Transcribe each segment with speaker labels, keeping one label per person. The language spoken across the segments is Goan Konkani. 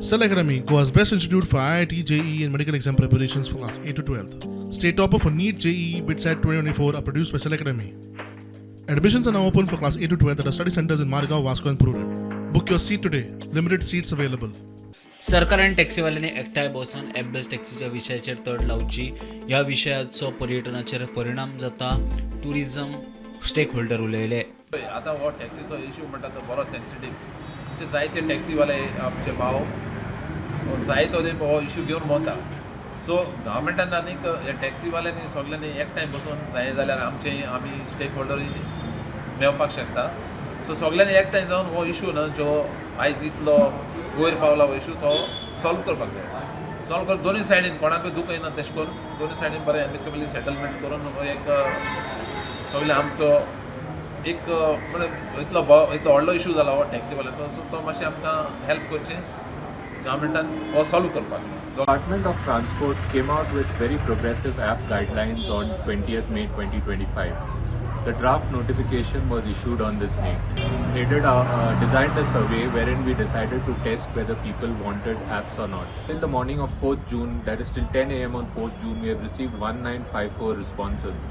Speaker 1: Cell Academy, Goa's best institute for IIT, JEE, and medical exam preparations for class 8 to 12. State topper for NEET, JEE, BITSAT 2024 are produced by Cell Academy. Admissions are now open for class 8 to 12 at our study centers in Margao, Vasco, and Prudent. Book your seat today. Limited seats available.
Speaker 2: सरकार आनी टॅक्सीवाल्यांनी एकठांय बसून एप बेस्ड टॅक्सीच्या विशयाचेर तड लावची. ह्या विशयाचो पर्यटनाचेर परिणाम जाता, ट्युरिजम स्टेक होल्डर उलयले.
Speaker 3: पळय, आतां हो टॅक्सीचो इशू म्हणटा तो बरो सेन्सिटीव. आमचे जायते टॅक्सीवाले, आमचे भाव जायतो ते हो इशू घेवन भोंवता. सो गव्हर्मेंटान आनीक हे टॅक्सीवाल्यांनी सगल्यांनी एकठांय बसून जाय जाल्यार आमचे आमी स्टेक होल्डरूय मेळपाक शकता. सो सगल्यांनी एकठांय जावन हो इशू न्हू, जो आयज इतलो वयर पावला हो इशू, तो सॉल्व करपाक जाय. सॉल्व करून दोनूय सायडीन कोणाकूय दुखयना तशें करून दोनूय सायडीन बरें एमिकेबली सेटलमेंट करून हो एक सगळें आमचो एक म्हळ्यार इतलो व्हडलो इशू जाला हो टॅक्सीवाल्याचो. सो तो मातशें आमकां हेल्प करचें गव्हर्मेंटान हो सॉल्व करपाक.
Speaker 4: Department of Transport came out with very progressive app guidelines on 20th May 2025. The draft notification was issued on this date. Designed a survey wherein we decided to test whether people wanted apps or not. Till the morning of 4th June, that is till 10 a.m. on 4th June, we have received 1954 responses.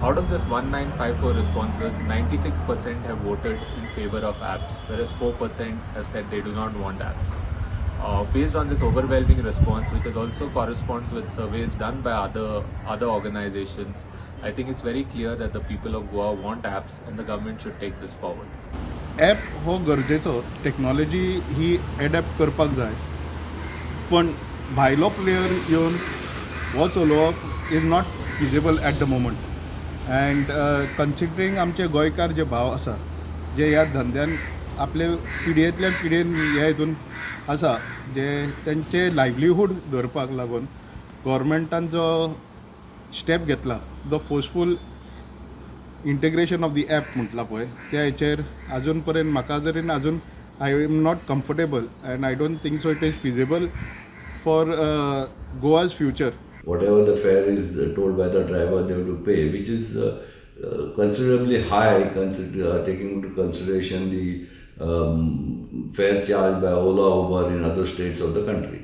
Speaker 4: Out of this 1954 responses, 96% have voted in favor of apps, whereas 4% have said they do not want apps. Based on this overwhelming response, which is also corresponds with surveys done by other organizations, I think it's very clear that the people of Goa want apps and the government should take this forward.
Speaker 5: App हो गरजेचो, टॅक्नॉलॉजी ही एडॅप्ट करपाक जाय, पण भायलो प्लेयर येवन हो चलोवप is not feasible at the moment. And considering आमचे गोंयकार जे भाव आसा, जे ह्या धंद्यान आपले पिढयेंतल्यान पिढयेन ह्या हितून आसा, जे तेंचे लायवलीहूड धरपाक लागून गोवोरमेंटान जो स्टेप घेतला, the forceful integration of the app म्हटलां पळय, त्या हेचेर अजून पर्यंत म्हाका तरी अजून I am not comfortable and I don't think so it is feasible for Goa's future.
Speaker 6: Whatever the fare is told by the driver, they have to pay, which is considerably high, taking into consideration the fare charged by Ola, Uber in other states of the country.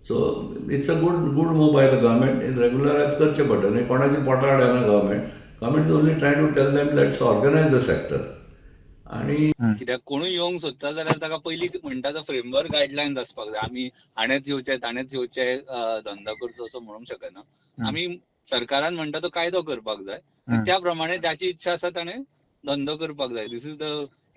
Speaker 6: So it's a good move by the government in regularize करचें पडटलें न्ही. कोणाची पोटां अडयना government. Government is only trying to tell them, let's organize the sector आणि
Speaker 7: कित्याक कोणूय येवंक सोदता जाल्यार ताका पयलीं म्हणटा तो फ्रेमवर्क, गायडलायन्स आसपाक जाय. आमी हाणेच येवचें, ताणेच येवचें, धंदो करचो असो म्हणूंक शकना आमी. सरकारान म्हणटा तो कायदो करपाक जाय आनी त्या प्रमाणे ज्याची इच्छा आसा ताणें धंदो करपाक जाय. This is the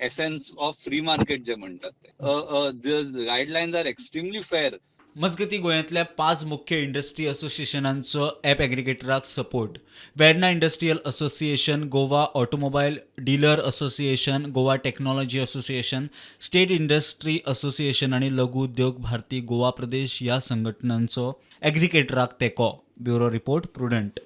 Speaker 7: essence of free market जे म्हणटात ते. Guidelines are extremely fair.
Speaker 2: मजगतीं, गोंयांतल्या पांच मुख्य इंडस्ट्री असोसिएशनांचो ॲप एग्रिगेटराक support. Verna industrial association, Goa automobile dealer association, Goa technology association, state industry association आनी लघु उद्योग भारती गोवा प्रदेश ह्या संघटनांचो एग्रिगेटराक तेंको. Bureau report, Prudent.